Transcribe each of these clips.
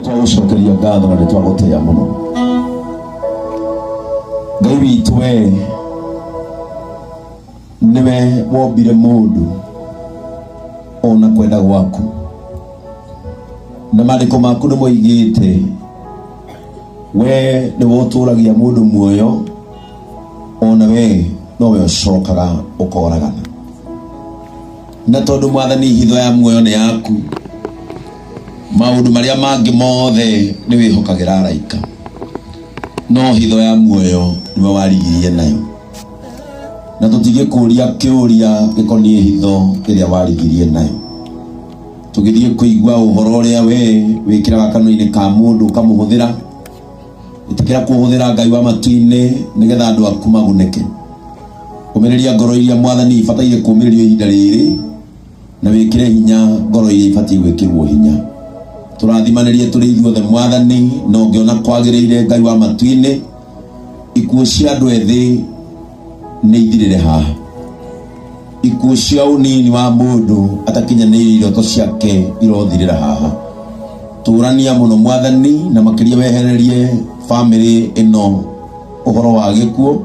Twagũcokeria ngatho na nĩ twagũtĩĩa mũno. Ngai witũ, we nĩwe wombire mũndũ ona kwenda gwaku, na maandĩko maku nĩ moigĩte we nĩwe ũtũragia mũndũ muoyo, ona we nowe ũcokaga ũkoragana. Na tondũ Mwathani, hitho ya muoyo nĩ yaku, maũndũ marĩa mangĩ mothe nĩ wĩhokagĩra araika, no hitho ya muoyo nĩwe warigirie nayo, na tũtigĩkũria kĩũria gĩkoniĩ hitho ĩrĩa warigirie nayo. Tũgĩthiĩ kũigua ũhoro ũrĩa we wĩkĩraga kanua-inĩ ka mũndũ ũkamũhũthĩra. Ĩtĩkĩra kũhũthĩra, Ngai wa matu-inĩ, nĩgetha andũ aku magunĩke. Ũmĩrĩria ngoro iria, Mwathani, ibataire kũũmĩrĩrio ihinda rĩrĩ, na wĩkĩre hinya ngoro iria ibatiĩ gwĩkĩrwo hinya. Tũrathimanĩrie tũrĩ ithuothe, Mwathani, na ũngĩona kwagĩrĩire, Ngai wa matu-inĩ, ikuũ cia andũ ethĩ nĩ ithirĩre haha. Ikuũ cia ũnini wa mũndũ atakinyanĩirie iroto ciake irothirĩra haha. Tũrania mũno, Mwathani, na makĩria wehererie bamĩrĩ ĩno ũhoro wa gĩkuũ,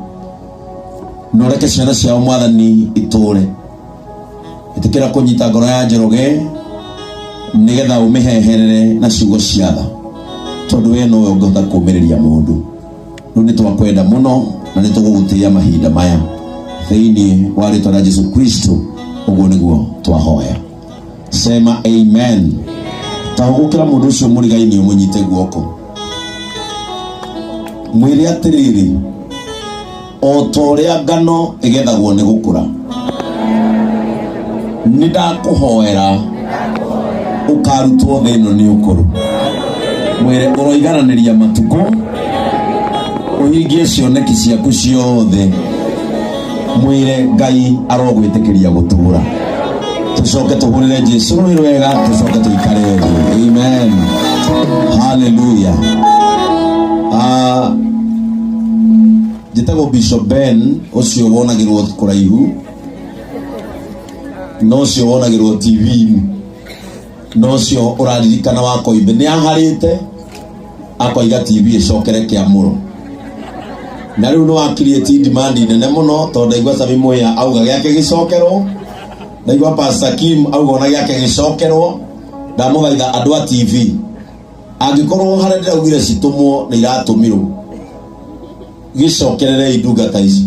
na ũreke ciana ciao, Mwathani, itũre. Ĩtĩkĩra kũnyita ngoro ya Njoroge nĩgetha ũmĩheherere na ciugo cia tha, tondũ we nowe ũngĩhota kũũmĩrĩria mũndũ. Rĩu nĩ twakwenda mũno na nĩ tũgũgũtĩĩa mahinda maya thĩinĩ wa rĩtwa rĩa Jesu Kristo. Ũguo nĩguo twahoya. Sema amen. Ta hũgũkĩra mũndũ ũcio mũrigaini, ũmũnyite guoko, mwĩre atĩrĩrĩ, o ta ũrĩa ngano ĩgethagwo nĩ gũkũra, nĩ ndakũhoera ũkarutwo thĩ ĩno nĩ ũkũrũ. Mwĩre ũroigananĩria matukũ, ũhingie cioneki ciaku ciothe. Mwĩre Ngai arogwĩtĩkĩria gũtũũra. Tũcoke tũhũrĩre Jesu rũĩ rwega, tũcoke tũikare thĩ. Amen, haleluya. Ah, njĩtagwo Bishop Ben, ũcio wonagĩrwo kũraihu na ũcio wonagĩrwo TV-inĩ na ũcio ũraririkana wa Koimbe nĩ aharĩte akoiga TV ĩcokere kĩamũro, na rĩu nĩ wa create demand nene mũno, tondũ ndaigua Sami Muya auga gĩake gĩcokerwo, ndaigua Pastor Kim auga ona gĩake gĩcokerwo. Ndamũthaitha andũ a TV, angĩkorwo harĩa ndĩraugire citũmwo nĩ iratũmirwo, gĩcokererei ndungata ici.